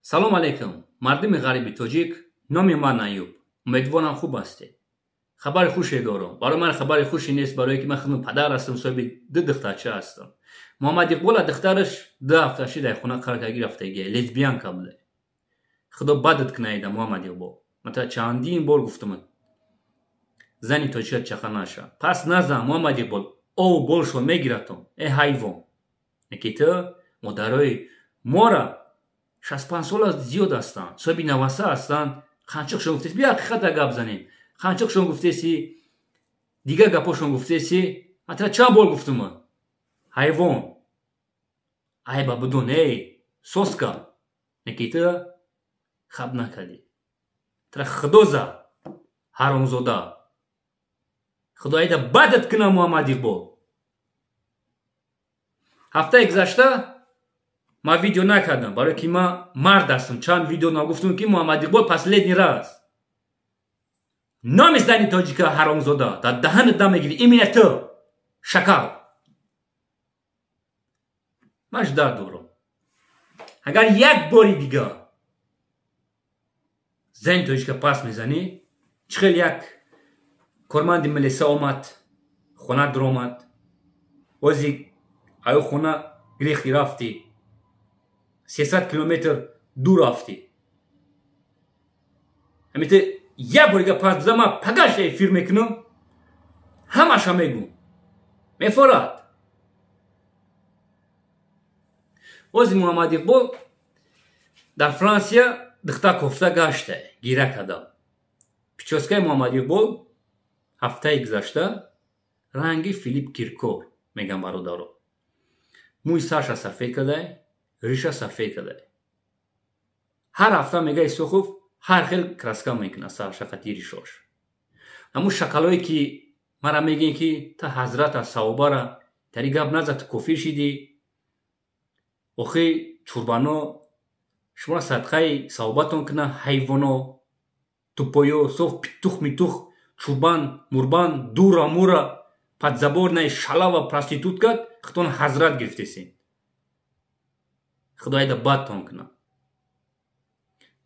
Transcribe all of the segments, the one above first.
Салом алейкум, мардуми ғариби тоҷик, номи ман Аюб. Умедворам хуб ҳастед. Хабари хуше дорам. Барои ман хабари хуше нест, барое ки ман худам падар ҳастам, соҳиби ду духтарча ҳастам. Муҳаммад Иқбола духтараш 2 ҳафта шид дар хона қарор карда рафтагия, лесбиянка буда. Худо бадат кунаида Муҳаммад Иқбол. Ман та чандин бор гуфтам, зани тоҷика чақа наша. Пас назан Муҳаммад Иқбол, ов болшо мегиратон, э ҳайвон. Неки ту модарои мора 65 сола зиёд ҳастанд, соҳиби наваса ҳастанд. Қанчиқшон гуфтеси, бия ҳақиқата гап занем. Қанчиқшон гуфтеси, дигар гапошон гуфтеси. Ман тра чанд бор гуфтум? Ҳайвон. Айба бидон, эй, соска. Неки ту хаб накардӣ. Тра худо зад, ҳаромзода. Худо айда бадат куна Муҳаммад Иқбол. Ҳафтаи гузашта ман видео накардам, барое ки ман мард ҳастам. Чанд видео нагуфтум ки Муҳаммад Иқбол последний раз. Номи зани тоҷика ҳаромзода дар даҳанат намегирӣ, именно ту, шакал. Ман ждат дорам. Агар як бори дигар зани тоҷика пас мезанӣ, чӣ хел як корманди милиса омад, хона дуромад, бози аю хона гирехти рафтӣ, 300 километр дур рафтӣ. Ҳамин як бор дига пас бизан, ман пагаша эфир мекунам, ҳамаша мегӯм. Мефорад. Бози Муҳаммад Иқбол дар Франсия духтар кофта гашта, гира карда. Пичоскаи Муҳаммад Иқбол ҳафтаи гузашта ранги Филипп Киркор меган бародаро. Мӯи сарша сафед кардай, риша сафед кардай. Ҳар ҳафта мега Исохов ҳар хел краска мекунад сарша қати ришош. Ҳамун шакалое ки мара мегӯем ки та ҳазрата савобара тари гап наза, ту кофир шидӣ. Охи чурбано шуморо садқаи савобатон кунад, ҳайвоно, тупоё, соф питух митух, чурбан, мурбан, дура мура, подзаборная шалава проститутка худтон ҳазрат гирифтесен. Худо айда бадтон кунад.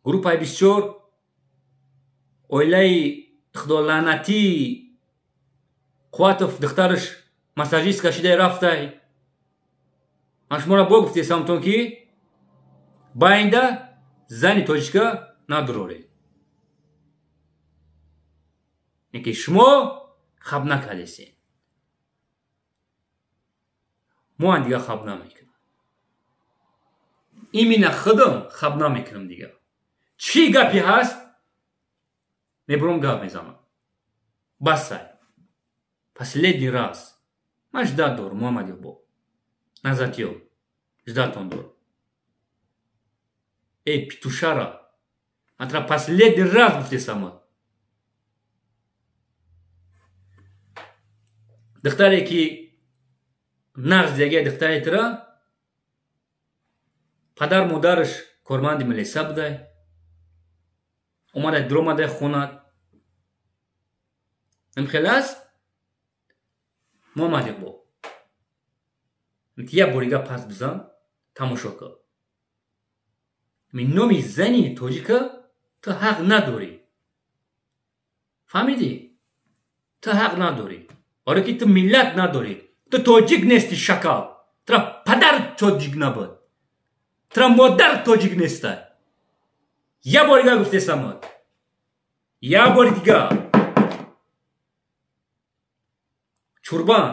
Группаи бисёр оилаи худолаънатии Қувватов духтараш массажист кашида рафтай. Ман шуморо бо гуфтесамтон ки байнда зани тоҷика надуроред. Неки шумо хаб накардесен. Мо дига хаб намекунем. Именно худам хаб намекунам дига. Чӣ гапи ҳаст, мебурам гап мезанам. Басай. Последний раз. Ман ждат дорам, Муҳаммад Иқбол. Назатиё, ждатон дорам. Эй, петушара, ман тра последний раз гуфтесамад. Духтаре ки нағз дигаи духтаре тра, падар модараш корманди милиса будай, омадай дуромадай хонад. Ин хел аст? Муҳаммад Иқбол, як бор дига пас бизан, тамошо кун. Номи зани тоҷика ту ҳақ надорӣ. Фаҳмидӣ? Ту ҳақ надорӣ. Барое ки ту миллат надорӣ. Ту тоҷик нести, шакал. Тура падар тоҷик набуд. Тура модар тоҷик неста. Як бор дига гуфтесамад. Як бори дига. Чурбан.